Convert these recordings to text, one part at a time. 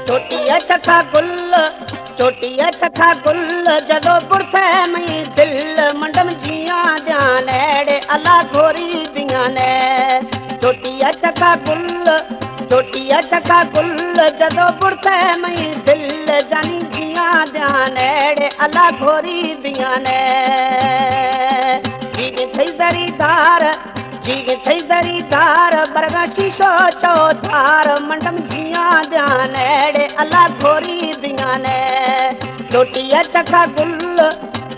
چوٹی ءَ چکا گل، چوٹی ءَ چکا گل، جدو برتئے مئی دل، منڈم جیاں دیان ایڑے اللہ گھوری بیانے۔ چوٹی ءَ چکا گل، چوٹی ءَ چکا گل، جدو برتئے مئی دل، جانی جیاں دیان ایڑے اللہ گھوری بیانے۔ جیگ تھئی زری دار، جیگ تھئی زری دار، برگا شیشو چو دار، منڈم جیاں دیان ایڑے اللہ گھوری بیانے۔ چوٹی ءَ چکا گل،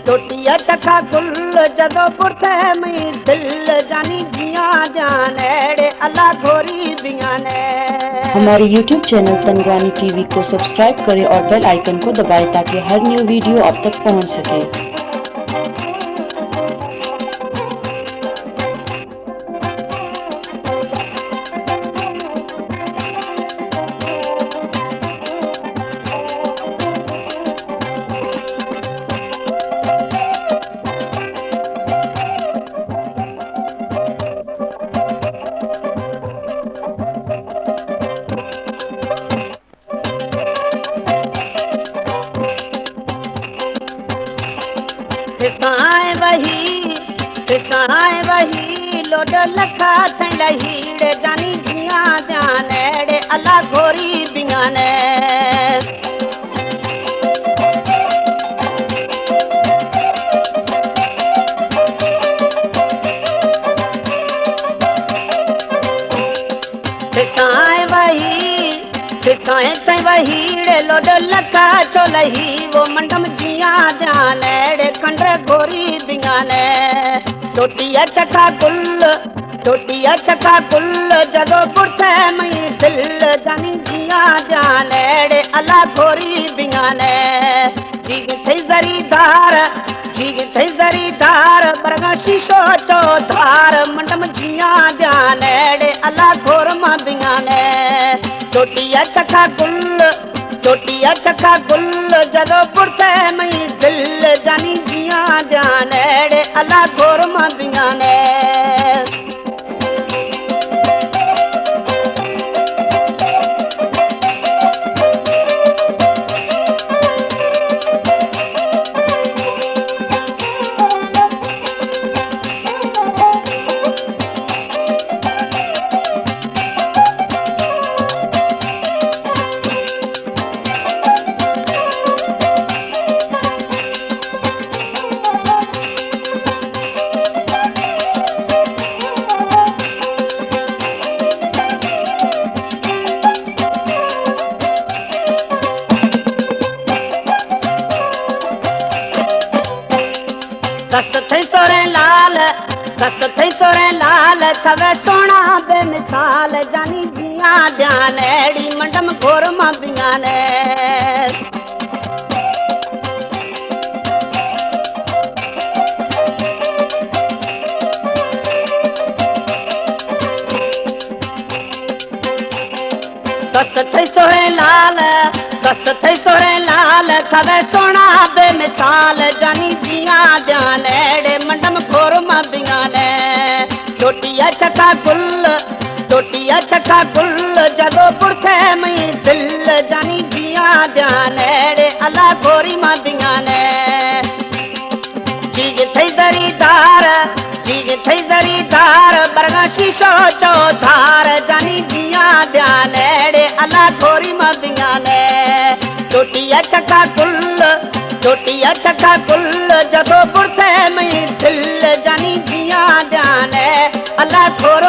چوٹی ءَ چکا گل، جدو برتئے مئی دل، جانی جیاں دیان ایڑے اللہ گھوری بیانے۔ ہمارے یوٹیوب چینل تنگوانی ٹی وی کو سبسکرائب کریں اور بیل آئیکن کو دبائیں تاکہ ہر نیو ویڈیو آپ تک پہنچ سکے۔ پسائیں وہی، پسائیں وہی، لوڈ لکھا تھیں لہیڑ، جانی جیاں دیان ایڑے اللہ گھوری بیانے۔ پسائیں وہی، پسائیں تھیں وہیڑے، لوڈ لکھا چو لہی، وہ منڈم جیاں دیان ایڑے کنڈر گھوری بیانے۔ چوٹی ءَ چکا گل، چوٹی ءَ چکا گل، جدو برتئے مئی دل، جانی جیاں دیان ایڑے اللہ گھوری بیانے۔ جیگ تھئی زری دار، جیگ تھئی زری دار، برگا شیشو چو دار، منڈم جیاں دیان ایڑے اللہ گھور ما بیانے۔ چوٹی ءَ چکا گل، چوٹی ءَ چکا گل، جدو برتئے مئی دل، جانی جیاں دیان ایڑے اللہ گھور ما بیانے۔ دست تھئی سوریں لال، دست تھئی سوریں لال، تھوے سونا بے مثال، جانی جیاں دیان ایڑی منڈم گھور ما بیانے۔ دست تھئی سوریں لال، دست تھئی سوریں لال، تھوے سونا بے مثال، جانی جیاں دیان ایڑے منڈم گھور ما بیانے۔ چوٹی ءَ چکا گل، چوٹی ءَ چکا گل، جدو برتئے مئی دل، جانی جیاں دیان ایڑے اللہ گھوری ما بیانے۔ جیگ تھئی زری دار، جیگ تھئی زری دار، برگا شیشو چو دار، جانی جیاں دیان ایڑے اللہ گھوری ما بیانے۔ چوٹی ءَ چکا گل، چوٹی ءَ چکا گل، جدو برتئے مئی دل، جانی جیاں دیانے، اللہ گھور